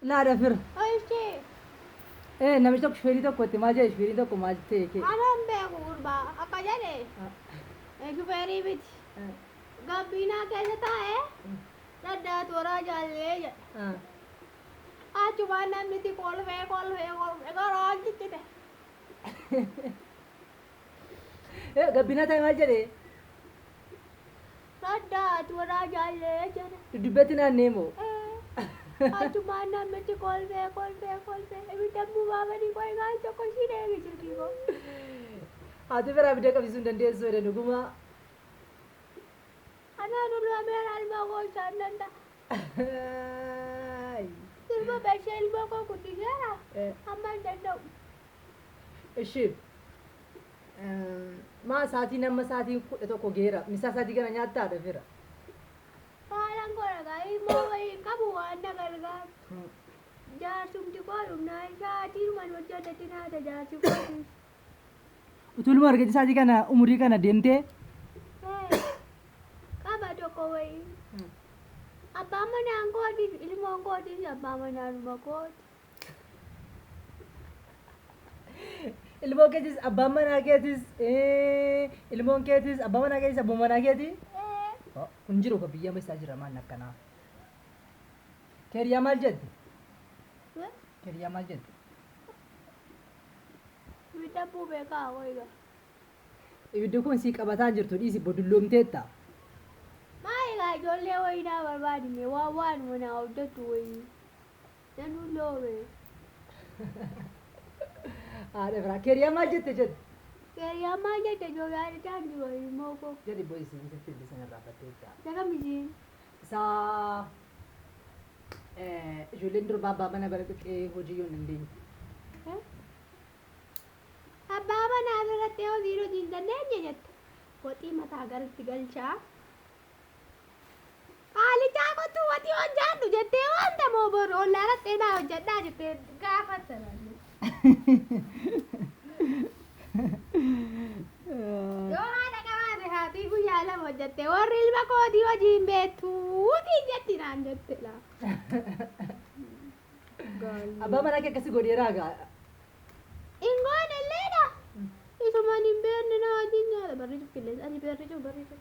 Laadha fira. Ishee. Namichi tokko shufeerii tokko itti maal jedhe, shufeeriin tokko maal ta'e kee? Anan beeku gurbaa akka jedhe shufeerii miti. Gabbiinaa keessa taa'ee daddaa tooraa jaallee jedhe. Achumaan namni itti kolfee kolfee kolfee garaan ciccite. Gabbinaa taa'e maal jedhe? Daddaa tooraa jaallee jedhe. Dudubbetti naannee moo? Achumaan namichi kolfee kolfee kolfee ibidda bubaafanii qoy gaal tokko ishii eegi jirbii koo. Haati biraa abidda qabsiisuu hin dandeessu jedhe dhugumaa. Anaan ulameera ilma koo isaan danda'a. Ilma bashee ilma koo guddiseera. Amma hin danda'u. Ishi maa sa'aatiin amma sa'aatiin 11 geera misaa sa'aatii kana nyaattaa dhufeera. Haalaan godha ilmoo wayii hin qabu waan na gargaaru. Jaarsumti koo dhumnaa sa'aatiinumaan hojjetatti naata jaarsi kootis. Utuu ilmoo argate sa'aatii kana umurii kana deemtee. Qaba tokko wayii. Abbaan manaan kootis ilmoon kootis abbaa manaanuma kooti. Ilmoon keetis abbaan manaa keetis, ilmoon keetis abbaan manaa keetis abbaan manaa keeti. Kun jiru ka biyya isaa jira maal akkanaa. Keeriyaa maal jette? Keeriyaa maal jette? Ibidda buubee kaa wayiga. Ibiddi kun sii qabataa jirtu dhiisi bodulloomteetta. Maal egaa ijoollee wayii naa barbaadime waan waanuma naa hojjettu wayii. Nan dulloome. Haadha biraa keeriyaa maal jette jette? Keeriyaa maal jette ijoollee yaadataa jiru ilmoo koo. Jedhi boyisiin sitti ilbisan irraa fatteetta. Isa kamisiin? Isaa ijoolleen durbaa abbaa mana bara xiqqee hojii yoo hin dandeenye. Abbaa manaa biratti hojii hojii hin dandeenye jette. Waxii mataa garatti galchaa. Qaalichaa kottu waxii hojjaadhu jettee wanta moo boru ollaa rattee naa hojjedhaa jettee gaafatta. Yoo haadha qabaate haatii guyyaa lama hojjette warri ilma kootii hojii hin beektuutiin jetti naan jette laa. Abbaa manaa kee akkasii godheeraa gaa. Ingoon illeedha. Isumaan hin beekne na wajjin nyaata. Barri cuf qilleensa. Ani barri cuf barri cuf.